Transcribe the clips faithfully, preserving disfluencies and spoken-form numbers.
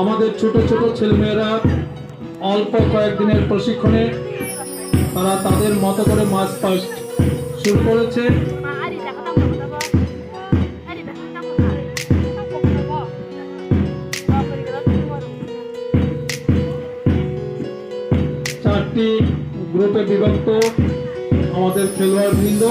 আমাদের ছোট ছোট ছেলেমেয়েরা অল্প কয়েকদিনের প্রশিক্ষণে তারা তাদের মতো করে মার্চ পাস্ট শুরু করেছে। চারটি গ্রুপে বিভক্ত আমাদের খেলোয়াড়বৃন্দ।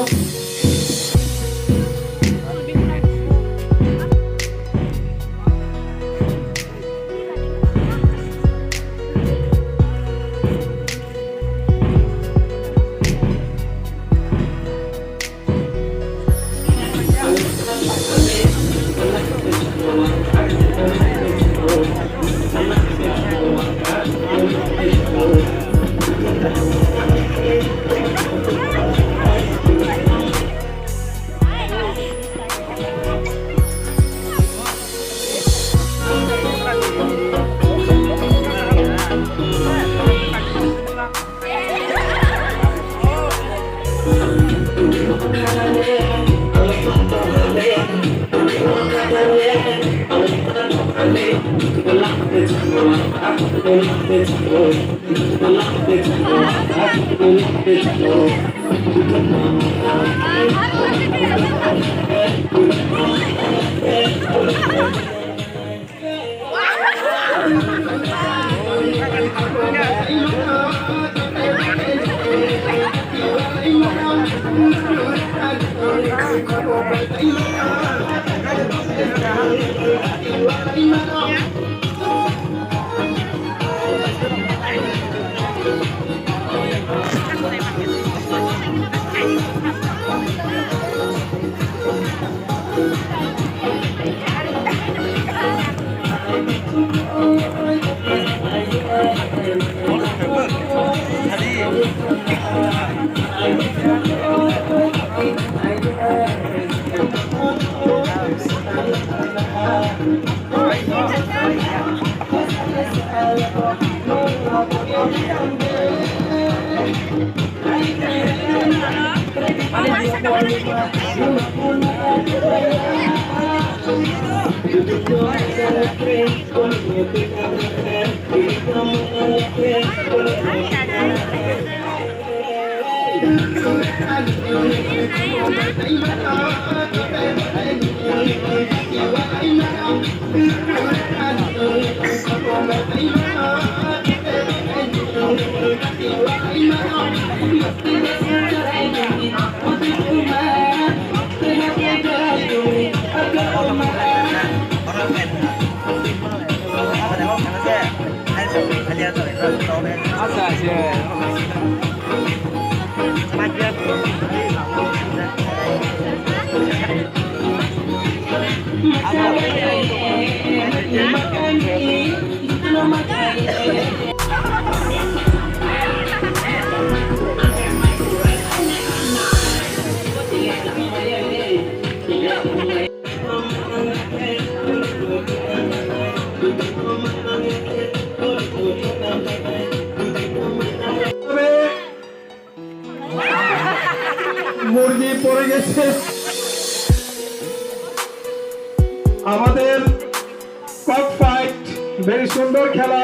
মুরগি পড়ে গেছে। আমাদের ককফাইট, very সুন্দর খেলা।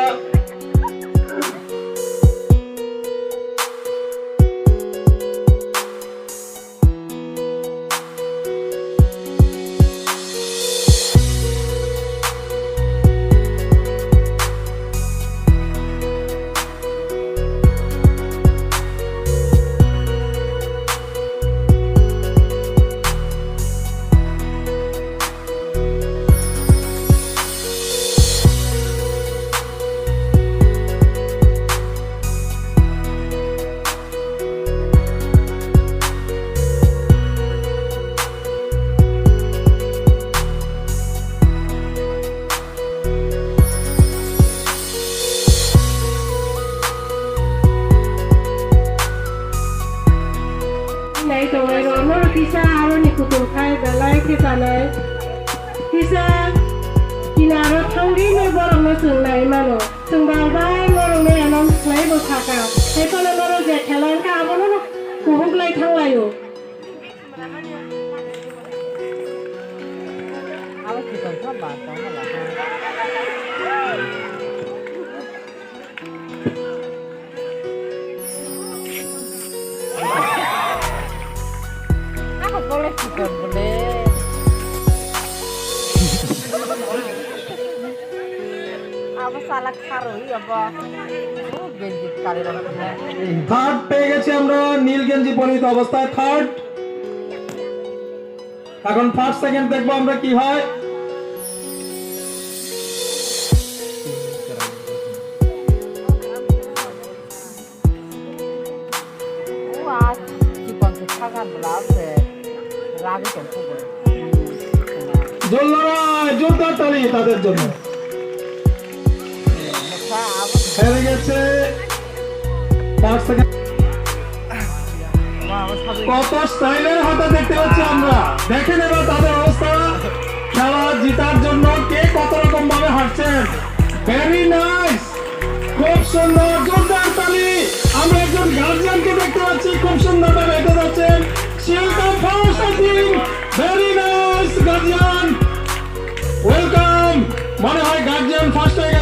Nai tongwi rw norok kisa aroni kutung khai belai khe chanai. Kisa kinaro thangwi nai borokno chwng nai mano. Chwng bai bai norokno announce khlai bo sakha. Hai phano norok je khela wngkha abono no kubuklai thanglaio. Ako boleh kita boleh. Apa salah karo iya apa? Oh, benjit kali orang punya. Third পেয়ে গেছি আমরা নীল গেঞ্জি পরিহিত অবস্থায়, থার্ড। এখন first second দেখবো আমরা কি হয়। জোর লড়াই, জোরদার তালি তাদের জন্য। হেরে গেছে ফার্স্ট সেকেন্ড। কত স্টাইলের হাতে দেখতে পাচ্ছি আমরা। দেখে নেব তাদের অবস্থা। খেলা জিতার জন্য কে কত রকম ভাবে হাঁটছেন। Very nice. খুব সুন্দর, জোরদার তালি। আমরা একজন গার্জিয়ানকে দেখতে পাচ্ছি, খুব সুন্দরভাবে হেঁটে যাচ্ছেন। শিলটা first, I thing. Very nice, guardian. Welcome. মনে হয় গার্জিয়ান ফার্স্ট হয়ে